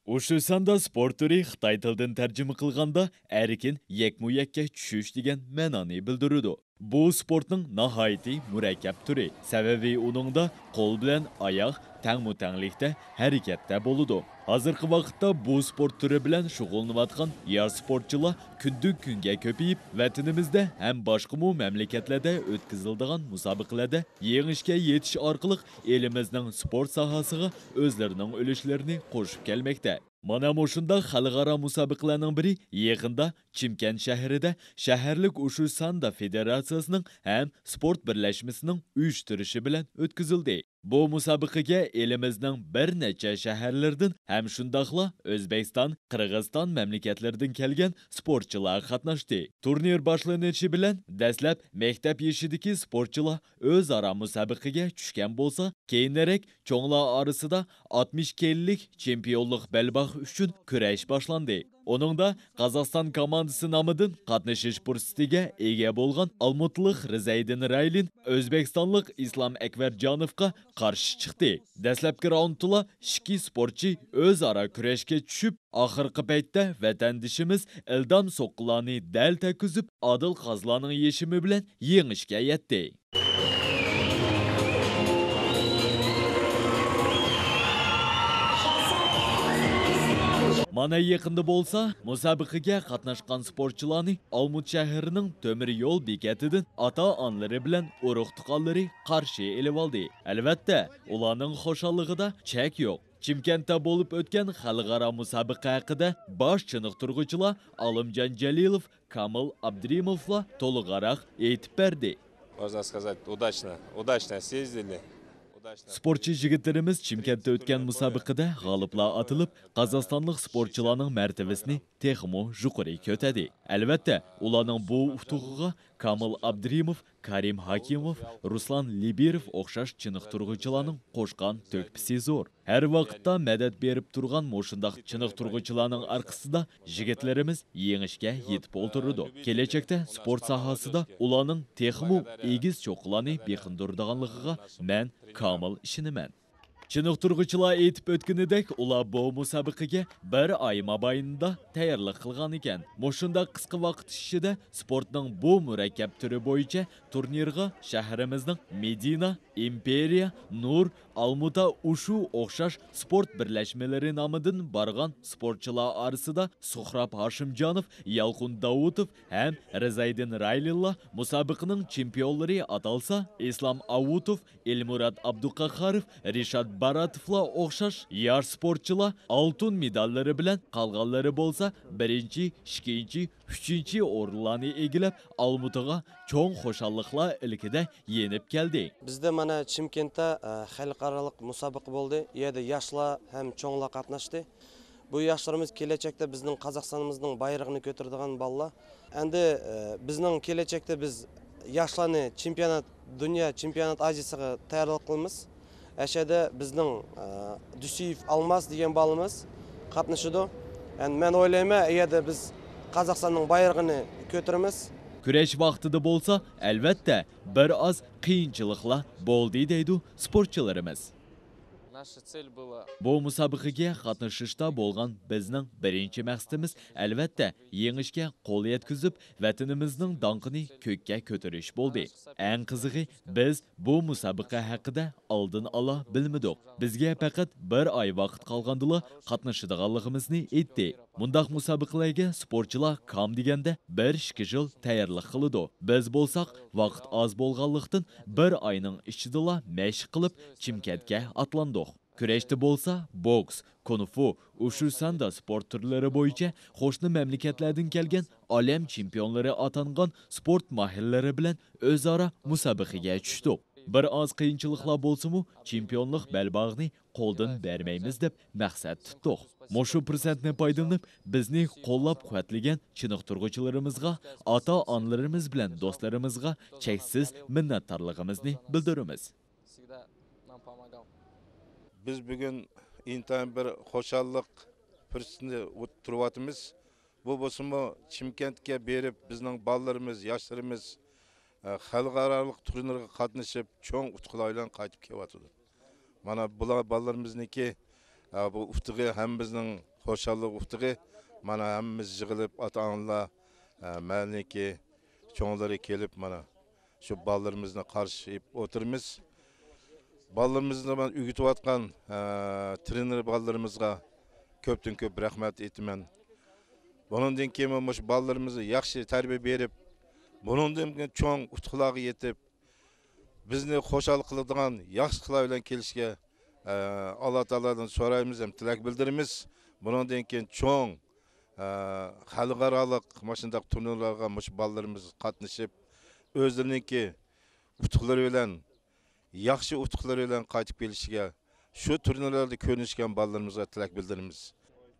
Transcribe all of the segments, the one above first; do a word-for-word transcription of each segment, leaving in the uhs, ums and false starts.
ئۇشۇ ساندا سپورت تۈرى خىتاي تىلىدىن تەرجىمە قىلغاندا ئەركىن يەكمۇ يەككە چۈشۈش دېگەن مەنانى بىلدۈرىدۇ. بۇ سپورتنىڭ ناھايىتى مۇرەككەپ تۈرى. سەۋەبى ئۇنىڭدا قول بىلەن ئاياغ تەڭمۇ تەڭلىكتە ھەرىكەتتە بولىدۇ. ھازىرقى ۋاقىتتا بۇ سپورت تۈرى بىلەن شۇغۇللىنىۋاتقان ياش سپورتچىلار كۈندىن كۈنگە كۆپىيىپ، ۋەتىنىمىزدە ھەم باشقىمۇ مەملىكەتلەردە ئۆتكۈزۈلىدىغان مۇسابىقىلەردە يېڭىشكە يېتىش ئارقىلىق ئېلىمىزنىڭ سپورت ساھەسىغا ئۆزلىرىنىڭ ئۈلۈشلىرىنى قوشۇپ كەلمەكتە. مانا مۇشۇنداق خەلقئارا مۇسابىقىلەرنىڭ بىرى يېقىندا چىمكەنت شەھىرىدە شەھەرلىك ئۇشۇ ساندا فېدېراتسىيەسىنىڭ ھەم سپورت بىرلەشمىسىنىڭ ئۇيۇشتۇرۇشى بىلەن ئۆتكۈزۈلدى. بۇ مۇسابىقىگە ئېلىمىزنىڭ بىر نەچچە شەھەرلىرىدىن ھەم شۇنداقلا ئۆزبېكىستان، قىرغىزىستان مەملىكەتلىرىدىن كەلگەن سپورتچىلار قاتناشتى. تۇرنىر باشلىنىشى بىلەن دەسلەپ مەكتەپ يېشىدىكى سپورتچىلار ئۆزئارا مۇسابىقىگە چۈشكەن بولسا، كېيىنرەك چوڭلار ئارىسىدا ئاتمىش كىلولۇق چېمپىيونلۇق بەلباغ ئۈچۈن كۈرەش باشلاندى. ئۇنىڭدا قازاقىستان كوماندىسى نامىدىن قاتنىشىش پۇرسىتىگە ئىگە بولغان ئالمۇتىلىق رىزەيدىن رايلىن ئۆزبېكىستانلىق ئىسلام ئەكبەرجانوفقا قارشى چىقتى. دەسلەپكى راۋندتىلا ئىككى سپورتچى ئۆزئارا كۈرەشكە چۈشۈپ، ئاخىرقى پەيتتە ۋەتەندىشىمىز ئىلدام سوققىلارنى دەل تەگكۈزۈپ، ئادىل قازىلارنىڭ يېشىمى بىلەن يېڭىشكە يەتتى. مانا يېقىندا بولسا مۇسابىقىگە قاتناشقان سپورتچىلارنى ئالمۇت شەھىرىنىڭ تۆمۈر يول بېكىتىدىن ئاتا-ئانىلىرى بىلەن ئۇرۇق-تۇغقانلىرى قارشى ئېلىۋالدى. ئەلۋەتتە، ئۇلارنىڭ خۇشاللىقىدا چەك يوق. چىمكەنتتە بولۇپ ئۆتكەن خەلقئارا مۇسابىقە ھەققىدە باش چېنىقتۇرغۇچىلار ئالىمجان جەلىلوف، كامىل ئابدۇرېھىموۋلار تولۇقراق ئېيتىپ بەردى. Можно сказать, удачно, удачно съездили. Удачно. سپورتچى يىگىتلىرىمىز چىمكەنتتە ئۆتكەن مۇسابىقىدە غالىبلار ئاتىلىپ، قازاقىستانلىق سپورتچىلارنىڭ مەرتىۋىسىنى تېخىمۇ يۇقىرى كۆتەردى. ئەلۋەتتە، ئۇلارنىڭ بۇ ئۇتۇقىغا كامىل ئابدۇرېھىموف، كارىم ھاكىموف، رۇسلان لىبىروف ئوخشاش چېنىقتۇرغۇچىلارنىڭ قوشقان تۆھپىسى زور. ھەر ۋاقىتتا مەدەت بېرىپ تۇرغان مۇشۇنداق چېنىقتۇرغۇچىلارنىڭ ئارقىسىدا يىگىتلىرىمىز يېڭىشكە يېتىپ ئولتۇرىدۇ. كېلەچەكتە سپورت ساھەسىدە ئۇلارنىڭ تېخىمۇ ئېگىز چوققىلارنى بېقىندۇرىدىغانلىقىغا مەن كامىل ئىشىنىمەن. چېنىقتۇرغۇچىلار ئېيتىپ ئۆتكىنىدەك، ئۇلار بۇ مۇسابىقىگە بىر ئاي مابەينىدە تەييارلىق قىلغانىكەن. مۇشۇنداق قىسقا ۋاقىت ئىچىدە سپورتنىڭ بۇ مۇرەككەپ تۈرى بويىچە تۇرنىرغا شەھىرىمىزنىڭ مېدىنا، ئىمپېرىيە، نۇر، ئالمۇتا ئۇشۇ ئوخشاش سپورت بىرلەشمىلىرى نامىدىن بارغان سپورتچىلار ئارىسىدا سۇھراپ ھاشىمجانوف، يالقۇن داۋۇتوف ھەم رىزايدىن رايلىنلار مۇسابىقىنىڭ چېمپىيونلىرى ئاتالسا، ئىسلام ئاۋۇتوف، ئېلمۇرات ئابدۇقاھاروف، رىشات باراتوفلار ئوخشاش ياش سپورتچىلار ئالتۇن مېداللىرى بىلەن، قالغانلىرى بولسا بىرىنچى، ئىككىنچى، ئۈچىنچى ئورۇنلارنى ئىگىلەپ، ئالمۇتىغا چوڭ خۇشاللىقلار ئىلكىدە يېنىپ كەلدى. بىزدە مانا چىمكەنتتە، ئە، خەلقئارالىق مۇسابىقە بولدى. ئۇ يەردە ياشلار ھەم چوڭلار قاتناشتى. بۇ ياشلىرىمىز كېلەچەكتە بىزنىڭ قازاقىستانىمىزنىڭ بايرىقىنى كۆتۈرىدىغان بالىلار. ئەمدى، ئە، بىزنىڭ كېلەچەكتە بىز ياشلارنى چېمپىيونات، دۇنيا چېمپىيونات ئازىيىسىغا تەييارلىق قىلىمىز. ئەشەدە بىزنىڭ، ئە، دۈسىيېف ئالماس دېگەن بالىمىز قاتنىشىدۇ. يەنى مەن ئويلايمەن، ئۇ يەردە بىز قازاقىستاننىڭ بايرىقىنى كۆتۈرىمىز. كۈرەش ۋاقتىدا بولسا، ئەلۋەتتە، بىر ئاز قىيىنچىلىقلار بولدى، دەيدۇ سپورتچىلىرىمىز. بۇ مۇسابىقىگە قاتنىشىشتا بولغان بىزنىڭ بىرىنچى مەقسىتىمىز، ئەلۋەتتە، يېڭىشكە قول يەتكۈزۈپ، ۋەتىنىمىزنىڭ داڭقىنى كۆككە كۆتۈرۈش بولدى. ئەڭ قىزىقى، بىز بۇ مۇسابىقە ھەققىدە ئالدىن ئالا بىلمىدۇق. بىزگە پەقەت بىر ئاي ۋاقىت قالغاندىلا قاتنىشىدىغانلىقىمىزنى ئېيتتى. مۇنداق مۇسابىقىلەرگە سپورتچىلار كام دېگەندە بىر ئىككى يىل تەييارلىق قىلىدۇ. بىز بولساق، ۋاقىت ئاز بولغانلىقتىن، بىر ئاينىڭ ئىچىدىلا مەشىق قىلىپ، چىمكەنتكە ئاتلاندۇق. كۈرەشتە بولسا، بوكس، كۇنفۇ، ئۇشۇ ساندا سپورت تۈرلىرى بويىچە قوشنا مەملىكەتلەردىن كەلگەن ئالەم چېمپىيونلىرى ئاتانغان سپورت ماھىرلىرى بىلەن ئۆزئارا مۇسابىقىگە چۈشتۇق. بىر ئاز قىيىنچىلىقلار بولسىمۇ، چېمپىيونلۇق بەلباغىنى قولدىن بەرمەيمىز دەپ مەقسەت تۇتتۇق. مۇشۇ پۇرسەتنى پايدىلىنىپ، بىزنى قوللاپ-قۇۋۋەتلىگەن چېنىقتۇرغۇچىلىرىمىزغا، ئاتا-ئانىلىرىمىز بىلەن دوستلىرىمىزغا چەكسىز مىننەتدارلىقىمىزنى بىلدۈرىمىز. بىز بۈگۈن ئىنتايىن بىر خۇشاللىق پۇرسىتىنى ئۇت-، تۇرۇۋاتىمىز. بۇ بولسىمۇ، چىمكەنتكە بېرىپ، بىزنىڭ بالىلىرىمىز، ياشلىرىمىز، ئە، خەلقئارالىق تۇرنىرغا قاتنىشىپ، چوڭ ئۇتۇقلار بىلەن قايتىپ كېلىۋاتىدۇ. مانا، بۇلار بالىلىرىمىزنىڭكى، ئە، بۇ ئۇتۇقى ھەممىمىزنىڭ خۇشاللىق ئۇتۇقى. مانا ھەممىمىز يىغىلىپ، ئاتا-ئانىلار، ئە، مەھەللىدىكى چوڭلىرى كېلىپ، مانا شۇ بالىلىرىمىزنى قارشى ئېلىپ ئولتۇرىمىز. بالىلىرىمىزنى مانا ئۆگىتىۋاتقان، ئە، ترېنېر بالىلىرىمىزغا كۆپتىن كۆپ رەھمەت ئېيتىمەن. بۇنىڭدىن كېيىن مۇشۇ بالىلىرىمىزغا ياخشى تەربىيە بېرىپ، بۇنىڭدىن كېيىن چوڭ ئۇتۇقلارغا يېتىپ، بىزنى خۇشال قىلىدىغان ياخشى ئۇتۇقلار بىلەن كېلىشىگە، ئە، ئاللا تائالادىن سورايمىز ھەم تىلەك بىلدۈرىمىز. بۇنىڭدىن كېيىن چوڭ، ئە، خەلقئارالىق مۇشۇنداق تۇرنىرلارغا مۇشۇ بالىلىرىمىز قاتنىشىپ، ئۆزلىرىنىڭكى ئۇتۇقلىرى بىلەن، ياخشى ئۇتۇقلىرى بىلەن قايتىپ كېلىشىگە، شۇ تۇرنىرلاردا كۆرۈنۈشكەن بالىلىرىمىزغا تىلەك بىلدۈرىمىز.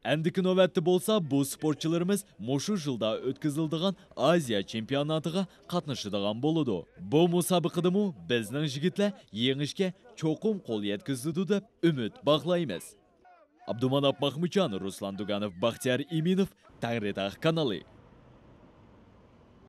ئەندىكى نۆۋەتتە بولسا بۇ سپورتچىلىرىمىز مۇشۇ يىلدا ئۆتكۈزۈلىدىغان ئازىيا چېمپىيوناتىغا قاتنىشىدىغان بولىدۇ. بۇ مۇسابىقىدىمۇ بىزنىڭ يىگىتلەر يېڭىشكە چوقۇم قول يەتكۈزىدۇ دەپ ئۈمىد باغلايمىز. ئابدۇماناپ ماخمۇتجان، رۇسلان دۇگانوف، بەختىيار ئىمىنوف، تەڭرىتاغ كانىلى.